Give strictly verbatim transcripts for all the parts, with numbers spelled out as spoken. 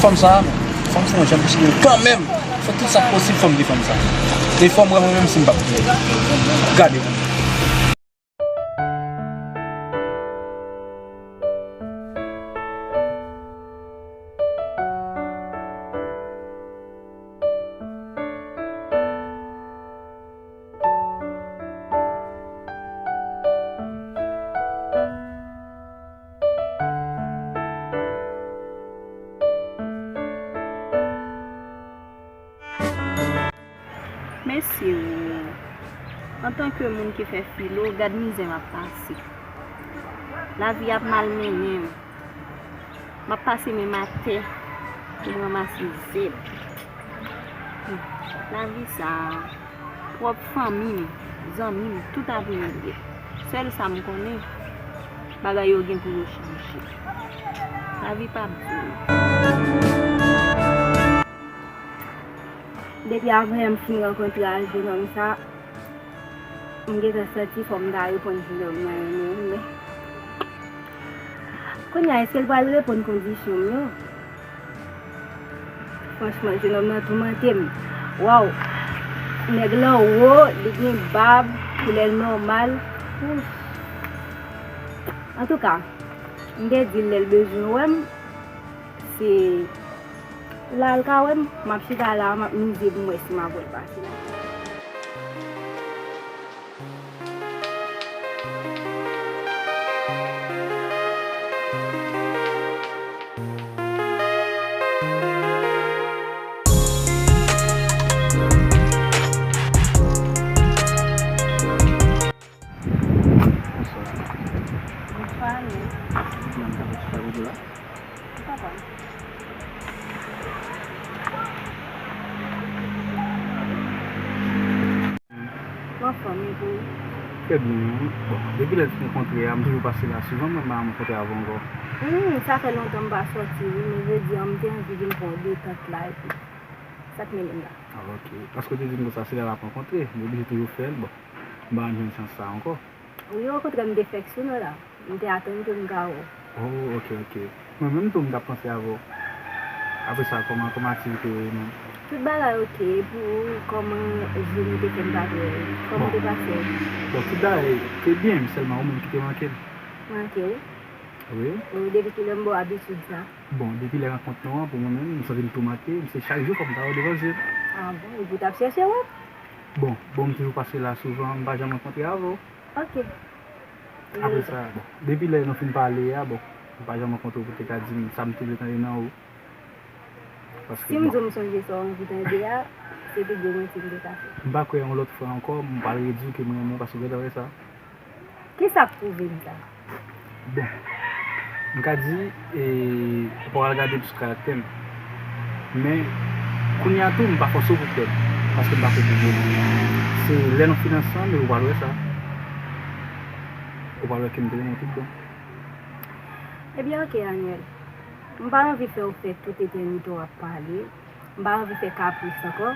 Fanm sa, fanm sa, mwen janm posede l kanmenm. Fè tout sa k posib, fò m gen fanm sa. E fò m wè mwen menm si m p ap gen. Gade pou mwen. Mesye o, antanke moun ki fè filo, gad mizè m ap pase. Lavi ap malmennen m. M ap pase menm atè pou m ranmase zèb. Lavi sa a, pwòp fanmi m, zanmi m, tout ap rele. Sèl sa m konnen, bagay yo gen pou yo chanje. Lavi p ap di m. Depi avanyè m fin rankontre ak jennonm sa, m gentan santi fò m ta reponn jennonm nan renmen m, men kounye a, èske l pral reponn kondisyon m yo? Franchman, jennonm nan toumante m. Waw! Nèg lan wo, li gen bab, koulè l nòmal. Ouf! Antouka, m te di l lè l bezwen wè m, se la l ka wè m, m ap chita la, m ap mize pou m wè si m ap wè l pase la. Bonswa. Bonswa, Ariel. Kòman w ap fè kote la? Ou pa konn. M anfòm, e pou ou? Trè byen, wi. Bon, depi lè n te kontre a, m toujou pase la souvan, mwen pa rankontre avè w ankò. Hmm, sa fè lontan m pa sòti, wi, men jodi a, m te anvi vin pran yon detant la, epi sa k mennen m la. Ah, ok. Paske w te di m konsa, se la n ap rankontre, m oblije toujou fè l, bon. M pa jwenn chans sa ankò. Wi, okontrè, m te fèk sou nou la. M te atann ke m ka wè w. Oh, ok, ok. Mwen menm tou, m t ap panse avè w. Apre sa, kòman, kòman aktivite yo ye menm? Tout bagay ok, e pou ou, kòman jounen te fè m pa t wè w? Kòman te pase w? Bon, tout bagay te byen, sèlman ou menm ki te manke m. Manke w? Wi. Ou depi kilè m ba w abitid sa? Bon, depi lè rankont nou an, pou mwen menm, m santi m toumante, m se chak jou fò m ta wè w devan zye m. Ah bon, epi w t ap chèche wè m? Bon, bon, m toujou pase la souvan, m pa janm rankontre avè w. Ok. Apre sa, bon, depi lè nou fin pale a, bon, m pa janm rankontre w pou te ka di m sa m te vle tande nan ou. Paske, si m di w m sonje sa w anvi tande a, se pi gwo manti m te ka fè. M pa kwè yon lòt fwa ankò, m pral redi w ke m renmen w paske w gentan wè sa. Kisa k pwouve m sa? Bon, m ka di, e, ou pa pral gade plis karaktè m. Men, kounye a tou, m pa fòse w pou kwè m, paske m pa kwè pou vre. Se lè nou fin ansanm, e ou pral wè sa. Ou pral wè ke m te renmen w tout bon. Ebyen, ok, Aniel. M pa anvi fè w fè tout etènite w ap pale. M pa anvi fè kapris ankò.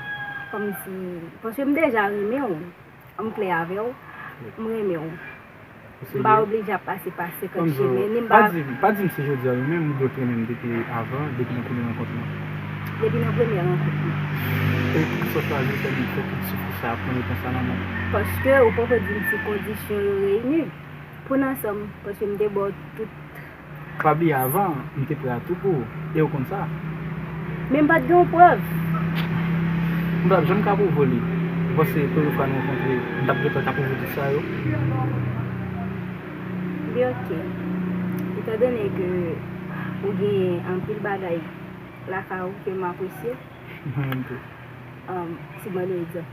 Kòmsi, paske m deja renmen w. M klè avè w, m renmen w. M pa oblije ap pase pa senkant chemen, ni m pa. Pa di m, pa di m si jodi a wi, men m dwe renmen m depi avan, depi nan premye rankont lan. Depi nan premye rankont lan. E poukisa w chwazi fè m fè tout soufrans sa, pran letan sa nan men w? Paske ou poko di m si kondisyon yo reyini pou n ansanm, paske m te ba w tout. Pa bliye avan, m te prè a tou pou ou, e ou konn sa. Men m pa t gen yon prèv. M p ap janm ka pwouve w li. Ou panse premye fwa nou rankontre, m t ap gentan ka pwouve w tout sa yo? Ebyen, ok. Etandone ke ou gen anpil bagay lakay ou ke m apresye, mwen menm tou. Um, si m ban nou egzanp.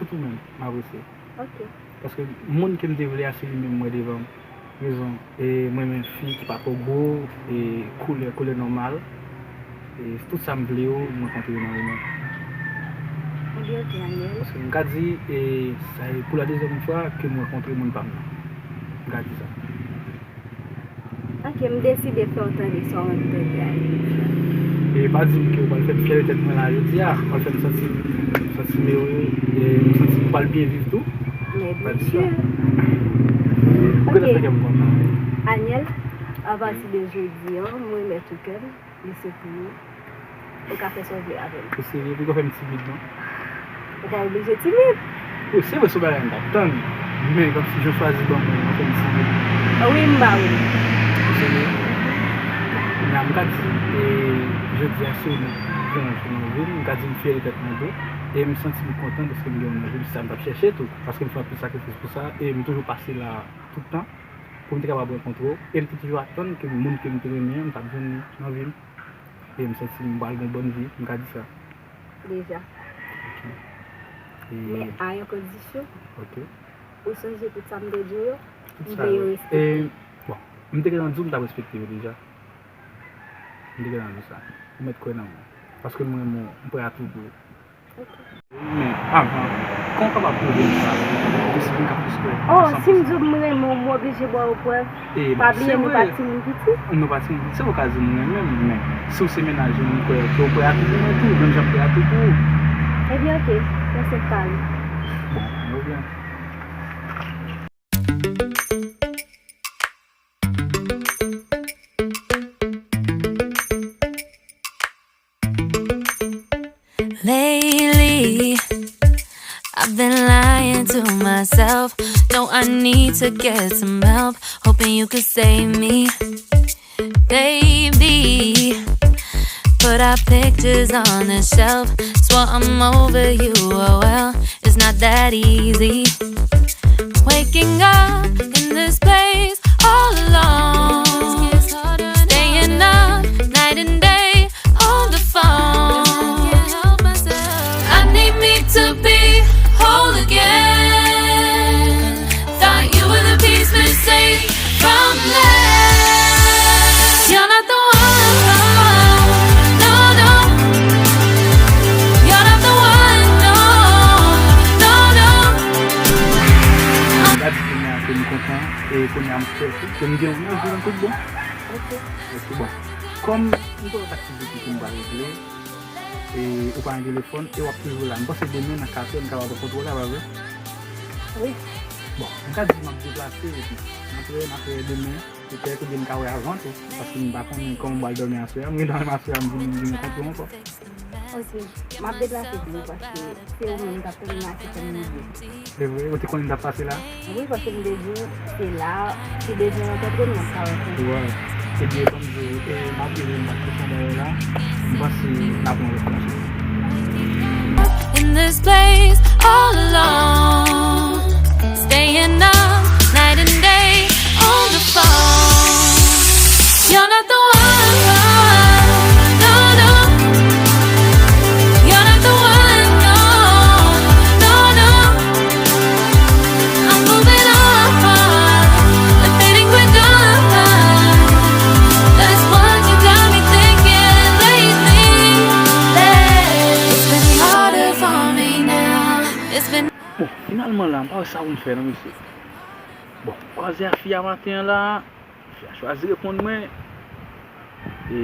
Tout ou menm, m apresye. Ok. Paske moun ke m te vle a, se li menm m wè devan m. Rezon, e, mwen renmen fi ki pa twò gwo, e, koulè, koulè nòmal. E, tout sa m vle yo, m rankontre yo nan ou menm. Ebyen, ok, Aniel. Paske m ka di, e, sa e pou la dezyèm fwa ke m rankontre moun pa m nan. M ka di sa. Ok, m deside fè w tande sa w anvi tande a. E pa di m ke w pral fè m fyè de tèt mwen la jodi a, w pral fè m santi, santi m ewe, e m santi m pral byen viv tou. Men byen si. Ou gentan fè kè m kontan. Aniel, Apati de jodi a, m remèt ou kè m, li se pou ou. Ou ka fè sa w vle avè m. Ou serye? Poukò fè m timid non? Ou pa oblije timid. Wi, se vre, se yon bagay m t ap tann, men kòmsi jan w chwazi ban mwen an fè m timid. Wi, m ba ou li. Ou serye? Kounye a, m ka di, e, jodi a se yon gran jou nan vi m, m ka di m fyè de tèt mwen tou, e m santi m kontan dèske m gen w nan vi m, se sa m t ap chèche tou, paske m fè anpil sakrifis pou sa, e m toujou pase la tout tan pou m te kapab rankontre w, e m te toujou atann ke moun ke m te renmen an, m t ap jwenn li nan vi m. E m santi m pral gen yon bòn vi, m ka di sa. Deja. Ok. E men a yon kondisyon. Ok. Ou sonje tout sa m te di w yo? Tout m sa vle yo yo. Respekte. E, bon, m te gentan di w m t ap respekte yo deja. M te gentan di w sa. Ou mèt kwè nan mwen. Paske m renmen w, m prè a tou pou ou. Ok. Men, avan, kòman w kapab pwouve m sa? Paske si m ka plis kwè. Oh, si m di w m renmen w, m oblije ba w prèv. E, pa bliye, nou pa timoun piti. Nou pa timoun piti, se ou ka di m renmen m, men si w se mennaj mwen, m kwè ke w prè a tou pou mwen tou, menm jan m prè a tou pou ou. Ebyen, ok, men se kare. Bon, ebyen. Lately, I've been lying to myself. No, I need to get some help. Hoping you could save me, baby. Put our pictures on the shelf. Swore I'm over you, oh well. It's not that easy. Waking up in this place all alone. Staying up night and day on the phone. I need me to be whole again. Thought you were the piece missing from last. You're not the one, no, no. You're not the one, no, no, no. M ka di kounye a ke m kontan, e kounye a m fyè tou, ke m gen w nan vi m tout bon. Ok. Ok, bon. Kòm m gen yon aktivite ke m pral regle, e ou pa gen telefòn, e w ap toujou la. M panse demen nan katè, m kapab rankontre w la, pa vre? Wi. Bon, m ka di m ap deplase, epi m ap wè, m ap wè demen. Petèt oubyen m ka wè avan tou, paske m pa konnen kòman m pral dòmi aswè a. M gen dòmi aswè a, m vin, m vin rankontre w ankò. Ok, m ap deplase pou ou, paske se ou menm k ap pèmèt m achte kòm manje. Se vre, ou te konnen m t ap pase la? Wi, paske m te di w, se la, si bezwen rankontre m, n ap ka rankontre. Wi. Ebyen, ban m di w, e, m ap rive, m ap fè yon bagay la, m panse n ap yon lòt konsa. In this place all alone. Staying up night and day on the phone. You're not the one, no, no. You're not the one, no, no, no. I'm moving on. The feeling we're done. That's what you got me thinking lately. It's been harder for me now. It's been Bon, finalman la, m pa wè sa pou m fè non, mesye. Bon, m kwaze a fi a maten an la, fi a chwazi reponn mwen. E,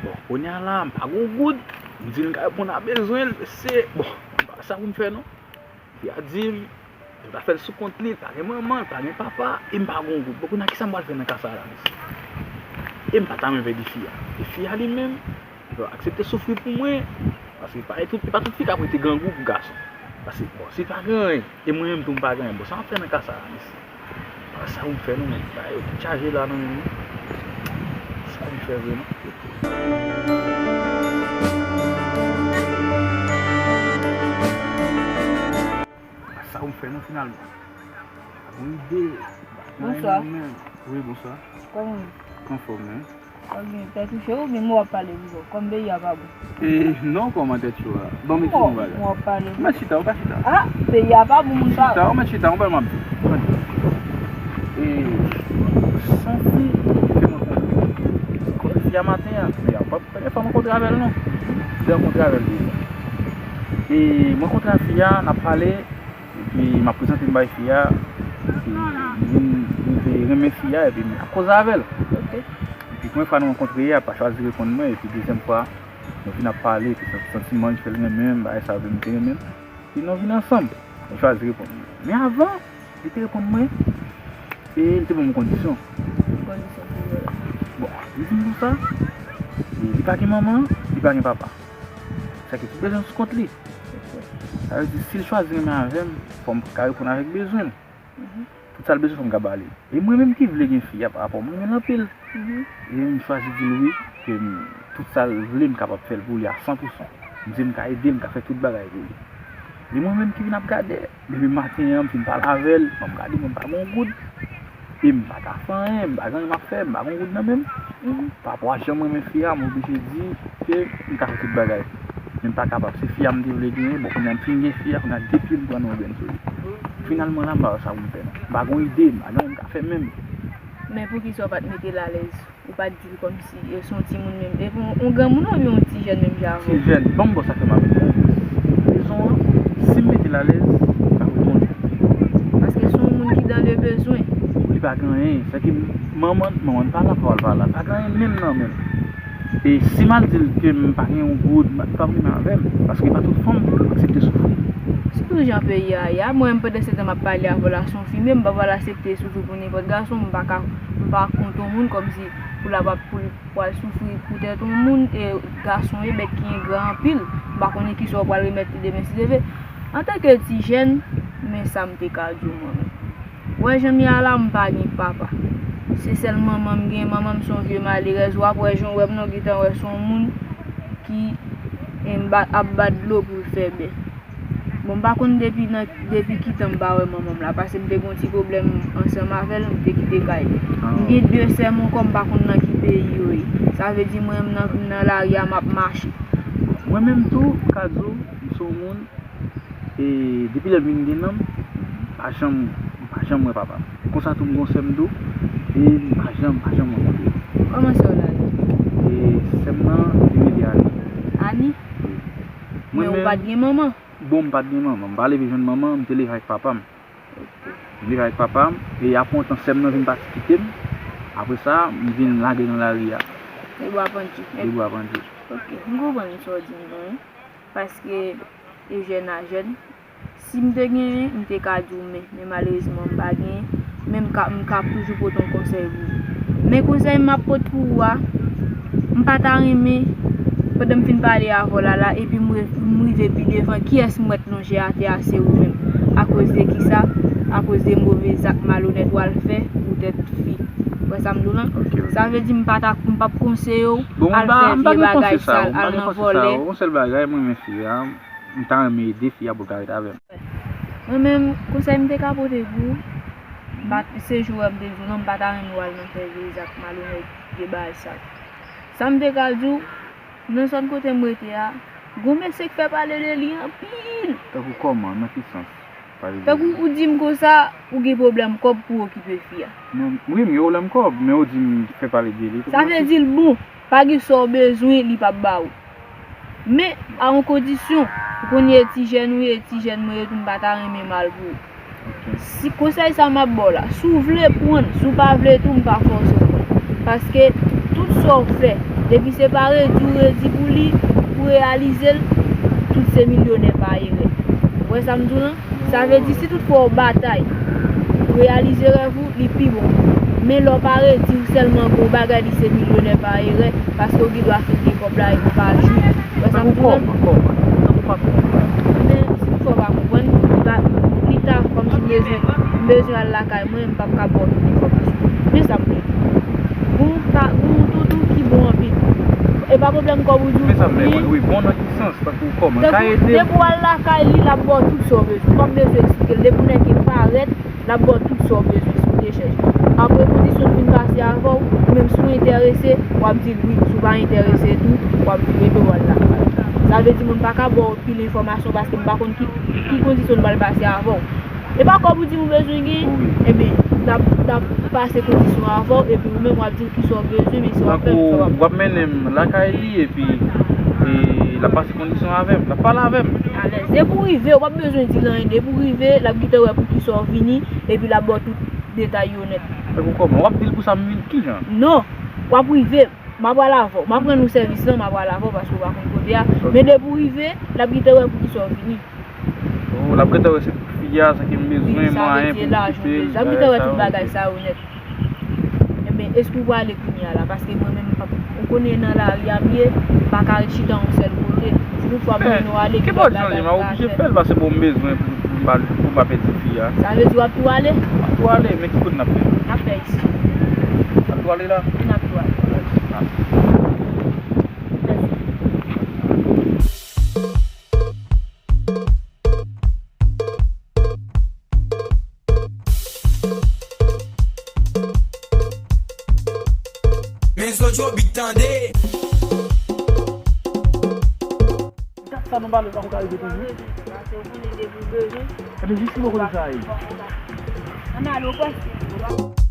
bon, kounye a la, m pa gon goud. M di l m ka reponn a bezwen l, se, bon, m pa wè sa pou m fè non. Fi a di m, l ta fè l sou kont li, l pa gen manman, l pa gen papa, e m pa gon goud. Bon, kounye a, kisa m pral fè nan ka sa a la, mesye? E m pa ta menm vle di fi a. E fi a li menm, Yo aksepte soufri pou mwen, paske pa e tout, e pa tout fi k ap rete grangou pou gason. Paske, bon, si pa gen anyen, e mwen menm tou m pa gen anyen, bon, sa m ap fè nan ka sa a, mesye? Pa sa pou m fè non, men, bagay yo tout chaje la nan men mwen. Sa pou m fè vre non. Pa sa pou m fè non, finalman. Pa gen ide. Bonswa. Wi, bonswa. Kòman w ye? Anfòm, men. Ou gen tèt ou cho oubyen mwen w ap pale vre? Kòm peyi a pa bon. E, non, kòman tèt cho a? Ban m eksplike yon bagay. Mwen w ap pale vre. Ou mèt chita, ou ka chita. A, peyi a pa bon, moun pa. Chita, ou mèt chita, yon bagay m ap di. E, santi ke mwen kontre. Kote fi a maten an, men a pa premye fwa mwen kontre avè l, non. M te rankontre avè l deja. E, mwen kontre a fi a, n ap pale. Epi m ap prezante m bay fi a, epi m vin rive renmen fi a, epi m ap koze avè l. Ok. Epi premye fwa nou rankontre a, l pa chwazi reponn mwen, epi dezyèm fwa, nou vin ap pale, epi san-, santiman li fè l renmen m, bagay sa yo fè m te renmen l. Epi nou vin ansanm, li chwazi reponn mwen. Men avan, li te reponn mwen, e li te ban m yon kondisyon. Kondisyon ki yo la? Li di m konsa, li pa gen manman, li pa gen papa. Sa ki tout bezwen sou kont li. Sa vle di, si l chwazi renmen avè m, fò m ka reponn avèk bezwen l. Tout sa l bezwen, fò m ka ba li. E mwen menm ki vle gen fi a, pa rapò mwen renmen l anpil. E m chwazi di l wi, ke m, tout sa l vle, m kapab fè l pou li a san pou san. M di m ka ede l, m ka fè tout bagay pou li. E mwen menm ki vin ap gade, depi maten an, m fin pale avè l, m ap gade, mwen pa gen yon goud. E m pa ka fè anyen, m pa gen anyen m ap fè, m pa gen yon goud nan men m. Pa rapò a jan m renmen fi a, m oblije di ke m ka fè tout bagay. Men m pa kapab. Se fi a m te vle genyen, bon, kounye a m fin gen fi a, kounye a de pye m pran nan yon grenn sou li. Finalman la, m pa wè sa pou m fè non. M pa gen ide, m pa gen anyen m ka fè menm. Men poukisa w pa t mete l alèz? Ou pa t di l kòmsi e se yon timoun menm. E pou yon granmoun oubyen yon ti jèn menm jan avè w? Ti jèn. Ban m bon sa fè m avè l. Rezon an, si m mete l alèz, m pa retounen. Paske se yon moun ki dans le besoin. Li pa gen anyen. Sa ki manman, manman pa la, papa l pa la. Pa gen anyen menm nan men l. E si m al di l ke m pa gen yon goud, m pa, li p ap renmen avè m. Paske pa tout fanm aksepte soufri. Sitou jan peyi a ye a, mwen menm pandan se tan m ap pale avè w la, se yon fi menm, m pa pral aksepte soufri pou nenpòt gason, m pa ka, m pa kont yon moun kòmsi pou l ap, pou l pral soufri poutèt yon moun, e gason e bèt ki engra anpil, m pa konnen kisa w pral remèt li demen si Dye vle. Antanke ti jèn, men sa m te ka di w mwen menm. Wè jan m ye a la, m pa gen papa. Se sèl manman m gen, manman m se yon vye malerèz, w ap wè jan w wè m nan, w gentan wè se yon moun ki, em, ba-, ap bat dlo pou l fè bè. Bon, m pa konn depi nan, depi ki tan m pa wè manman m la, paske m te gen yon ti pwoblèm ansanm avè l, m te kite kay li. M gen de sè m ankò, m pa konn nan ki peyi yo ye. Sa vle di mwen, m nan, m nan lari a, m ap mache. Mwen menm tou, m ka di w, m se yon moun, e depi lè m vin gen nanm, m pa janm, m pa janm wè papa m. Konsa tou, m gen yon sè m tou, e m pa janm, m pa janm rankontre l. Kòman sè w la ye? E sè m nan, li rele Ani. Ani? Wi. Men ou pa t gen manman? Bon, m pa t gen manman. M pa leve jwenn manman, m te leve avèk papa m. M leve avèk papa m, e apre yon tan, sè m nan vin pati kite m. Apre sa, m vin lage nan lari a. Debwa pandye. Debwa pandye. Ok, m konprann sa w di m nan, wi. Paske, e jèn a jèn, si m te genyen, m te ka di w, men, men malerezman, m pa genyen. Men m ka, m ka toujou pote yon konsèy pou ou. Men konsèy m ap pote pou ou a, m pa ta renmen, pandan m fin pale avè w la la, epi m re-, m rive pi devan, kiyès m wè t lonje atè a, se ou menm. Akoz de kisa? Akoz de move zak malonèt w al fè poutèt fi. Ou wè sa m di w lan? Ok, ok. Sa vle di m pa ta, m p ap konseye w al fè vye bagay sal, al nan vòlè. Bon, m pa gen konsèy sa yo, m pa gen konsèy sa yo. Yon sèl bagay, mwen renmen fi a, m ta renmen ede fi a pou l ka ret avè m. Mwen menm, konsèy m te ka pote pou ou, m pa, se jou wè m te di w non, m pa ta renmen w al nan fè vye zak malonèt, vye bagay sal. Sa m te ka di w, nan zòn kote m rete a, gon mesye k fè pale de li anpil. Tankou kòman? Nan ki sans? Pale de li. Tankou ou di m konsa, ou gen pwoblèm kòb pou w okipe fi a. Non, wi, m gen pwoblèm kòb, men ou di m fè pale de li. Sa vle di l bon, pa gen sa w bezwen, li p ap ba ou. Men, a yon kondisyon, ou konn e ti jèn ou ye, e ti jèn mwen ye tou, m pa ta renmen mal pou ou. Ok. Si konsèy sa m ap ba w la, si w vle pran l, si w pa vle tou, m pa fòse w pran l. Paske tout sa w fè, depi se pa redi w redi pou li, pou reyalize l, tout se milyonè pa erè. Ou wè sa m di w lan? Sa vle di, si toutfwa w batay pou reyalize rèv ou, li pi bon. Men lè w pa redi, ou sèlman gon bagay, li se milyonè pa erè, paske w gen dwa fin gen kòb la epi w pa jwi. Ou wè sa m di w lan? Tankou kòb, tankou pa konprann. Men si toutfwa w pa konprann, li ta kòmsi m bezwen, m bezwen al lakay mwen, m p ap ka ba w tout enfòmasyon. Men sa m vle di w. Gon pa, gon toutou ki bon anpil. E pa pwoblèm kòb ou di w. Men sa m vle konn, wi, bon nan ki sans, tankou kòman? Ka ede m. Depi w al lakay li, l ap ba w tout sa w bezwen. W p ap bezwen eksplike l. Depi w nèk e parèt, l ap ba w tout sa w bezwen si w te chèche. Apre kondisyon l fin pase avè w, ou menm si w enterese, w ap di l wi. Si w pa enterese tou, w ap di l ebyen w al lakay. Sa vle di mwen m pa ka ba w pil enfòmasyon paske m pa konn ki, ki kondisyon l pral pase avè w. E pa kòb ou di m ou bezwen gen, ebyen, l ap, l ap pase kondisyon avè w, epi ou menm w ap di l kisa w bezwen, men sa w ap fè, men sa w ap fè. Tankou w ap mennen m lakay li, epi, e, l ap pase kondisyon avè m, l ap pale avè m. Alèz. Depi w rive, w p ap bezwen di l anyen. Depi w rive, l ap gentan wè poukisa w vini, epi l ap ba w tout detay yo nèt. Tankou kòman? W ap di l pou sa m vin kijan? Non, w ap rive. M ap pral avè w. M ap rann ou sèvis lan, m ap pral avè w paske w pa konn kote a. Ok. Men depi w rive, l ap gentan wè poukisa w vini. Oh, l ap gentan wè se pou fi a, sa ke m bezwen, mwayen pou m okipe l, bagay sa yo. Wi, sa vle di lajan, l ap gentan wè tout bagay sa yo nèt. Ebyen, Èske w prale kounye a la? Paske mwen menm, m p ap, ou konnen nan lari a m ye, m pa ka ret chita yon sèl kote. Si toutfwa m mennen w ale, ki pòt chanje, m a oblije fè l, paske bon, m bezwen pou, pou m pa, pou m pa pèdi fi a. Sa vle di w ap tou ale? M ap tou ale, men ki kote n ap fè? N ap fè isi. N ap tou ale la? Wi, n ap tou ale. Men Zodjo Beat tande. Dat sa nou pale la, ou ka rive toujou. Ebyen, jis ki bò kote sa ye? Ann ale, ou prèske.